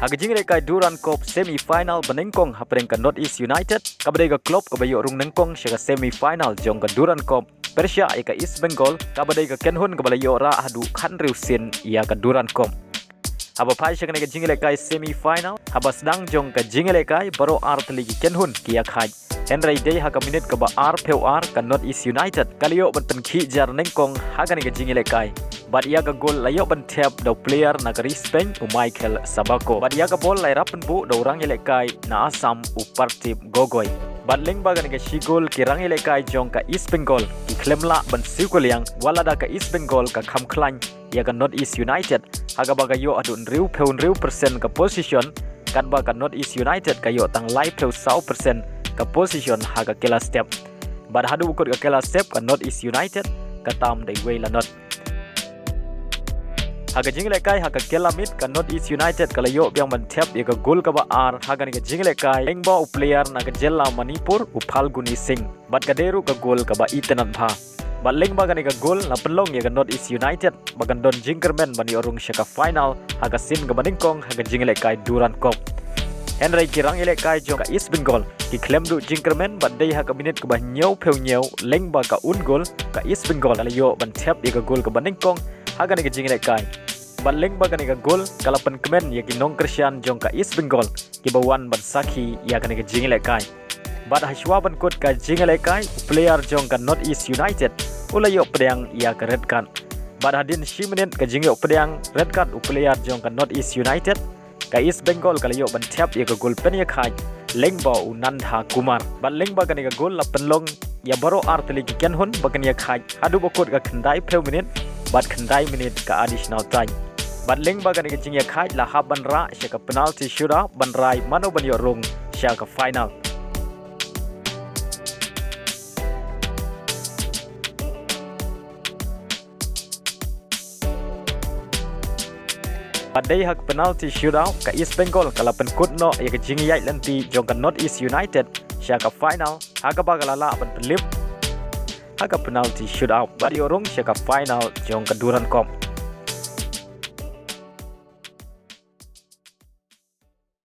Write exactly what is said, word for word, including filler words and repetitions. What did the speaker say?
Ha ka jingïalehkai Durand Cup semi final ba nyngkong hapdeng ka North East United, kaba dei ka club kaba ïoh rung nyngkong sha ka semi final jong ka Durand Cup, pyrshah ïa ka East Bengal, kaba dei ka kynhun kaba la ïoh rah haduh khathynriew sien ïa ka Durand Cup. Haba phai sha kane ka jingïalehkai semi final, haba sdang jong ka jingïalehkai baroh ar tylli ki kynhun ki ïakhaid. Hynrei dei ha ka minit kaba arphew ar ka North East United ka la ïoh ban pynkhih jar nyngkong ha kane ka jingïalehkai. Bad ïa ka gol la ïoh ban thep da u player na ka ri Spain u Michael Sabako. Bad ïa ka bol la ïarap pynbuh da u rangïalehkai na Assam u Partip Gogoi. Bad lyngba kane ka shi gol ki rangïalehkai jong ka East Bengal ki khlem lah ban siew kylliang wat la da ka East Bengal ka kham khlaiñ ïa ka North East United, ha kaba ka ïoh haduh hynriewphew hynriew percent ka possession, katba ka North East United ka ïoh tang laiphew saw percent ka possession ha ka kylla step. Bad haduh ba kut ka kylla step ka North East United ka tam da iwei la not. Ha ka jingïalehkai ha ka kylla miet ka North East United ka la ïoh biang ban thep ïa ka gol kaba ar ha kane ka jingïalehkai lyngba u player na ka jylla Manipur u Phalguni Singh. Bad ka dei ruh ka gol kaba itynnad bha. Bad lyngba kane ka gol la pynlong ïa ka North East United ba kan don jingkyrmen ban ïoh rung sha ka final ha ka sien kaba nyngkong ha ka jingïalehkai Durand Cup. Hynrei ki rangïalehkai jong ka East Bengal ki khlem duh jingkyrmen bad dei ha ka minit kaba hynñiewphew hynñiew lyngba ka un gol ka East Bengal ka la ïoh ban thep ïa ka gol kaba nyngkong ha kane ka jingïalehkai. Bad lyngba kane ka gol ka la pynkmen ïa ki nongkyrshan jong ka East Bengal kiba wan ban sakhi ïa kane ka jingïalehkai. Bad hashwa ban kut ka jingïalehkai u player jong ka North East United u la ïoh pdiang ïa ka red card. Bad hadien shi minit ka jingïoh pdiang red card u player jong ka North East United, ka East Bengal ka la ïoh ban thep ïa ka gol pynïakhaid lyngba u Nandha Kumar. Bad lyngba kane ka gol la pynlong ïa baroh ar tylli ki kynhun ba kan ïakhaid haduh ba kut ka khyndaiphew minit bad khyndai minit ka additional time. Bad lyngba kane ka jingïakhaid la hap ban rah sha ka penalty shootout ban rai mano ban ïoh rung sha ka final. Bad dei ha ka penalty shootout ka East Bengal ka la pynkut noh ïa ka jingïaid lynti jong ka North East United sha ka final ha kaba ka la lah ban pynlip ha ka penalty shootout bad ïoh rung sha ka final jong ka Durand Cup.